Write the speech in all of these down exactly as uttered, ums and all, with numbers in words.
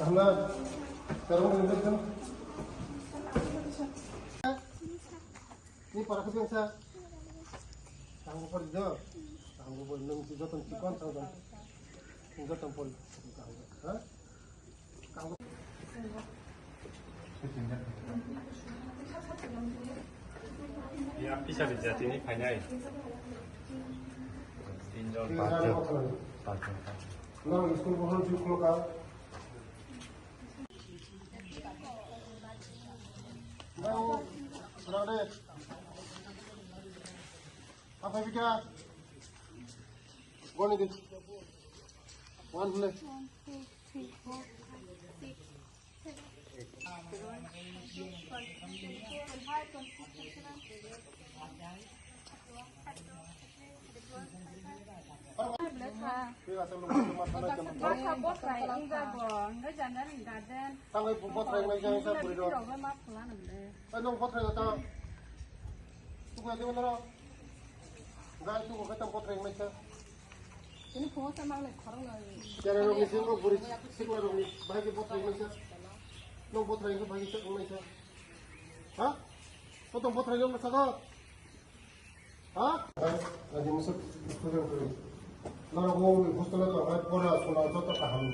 Hana, tarung ni betul. Ni para ke biasa. Tanggo por do. Tanggo por nung si joton si kon tanggo. Joton por. Ha? Ya, pisa di jatini phainai. Tinjon, pachjon, pachjon. Nang school bohol ju khulokha. Nang, rade. Apa bika? Goni di. One, two. One, two, three, four, five, six, seven, eight. Tangwi bothrai nai jang sa puri do. Ai nong bothrai ta. Tukuna de noro. Gai tu ko kata bothrai mai sa. Ini phone sa mang le khorang na. Kere rok ni sing ko buri sikla rok ni bahai ke bothrai mai sa. Nong bothrai ke bahai ke mai sa. Ha? Ko tong bothrai nong sa ko. Ha? Aji musuk program kuri. Nara bo hostel to hai pora suna to to kaham.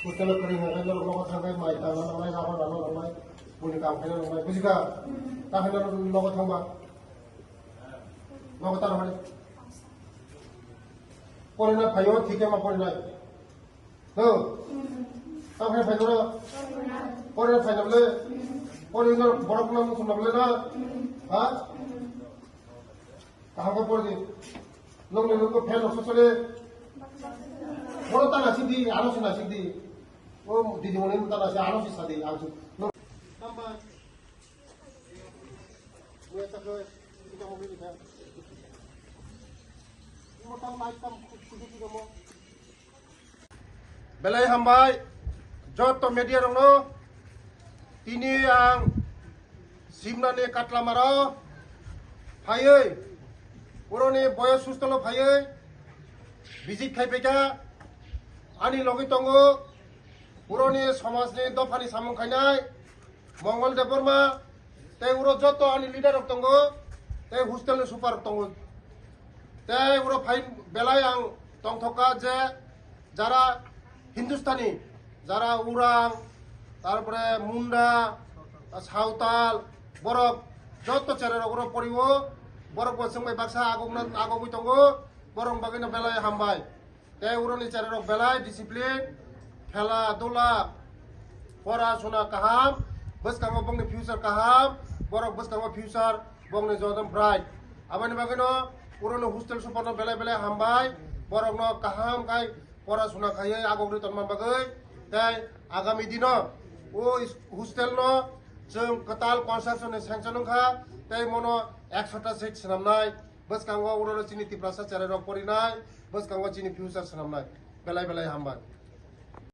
Hostel kuri hai nara logo thangai mai ta nara mai raba nara mai. Buni kam khai nara mai. Bujika. Ta hai nara logo thangba. Logo tar hai. Pori na phayo thike ma pori na. No. Tamo khe phaikoro. Pore phainamle. Pore no borok no mukhum namle na. Ha? Kaham khe pore di. Nong ni nong ko phen rok sosole. Boro ta nasik di, ano se nasik di. O didi moni ta nasik, ano se sadi, ang su. No. Tamba. Muya ta ko. Kita mo ni ka. Mo tam mai tam kudu kudu mo. Belai hambai, joto media rokno. Tini ang Simnani Katlamaro phaiwi, puroni boyos hostelo phaiwi, visit khai phaikha, ani logi tongo, puroni somajni dophani samung khainai, Mongol Debbarma, tei uro joto ani leader rok tongo, tei hostel ni super rok tongo. Tei uro phai belai ang tongthokha je jara Hindustani, jara Urang, tarpore Munda, Sawtal, borok joto chera rok uro poriwo, borok bo chwng bai baksa agokna agogwi tongo, borok bagwino belai hambai. Tei uroni chera rok belai discipline, khela dula, pora suna kaham, bwskango bongni future kaham, borok bwskango future bongni jodom bright. Aboni bagwino uroni hostel super no belai belai hambai, borokno kaham khai pora suna khaiwi agogri tonma bagwi. Tei agami dino o is-, hostel no chwng kwtal construction ni sanction wngkha, tei mono ekshota seat swnamnai. Bwskango uro chini Tiprasa cherai rok porinai, bwskango chini future swnamnai. Belai belai hambai.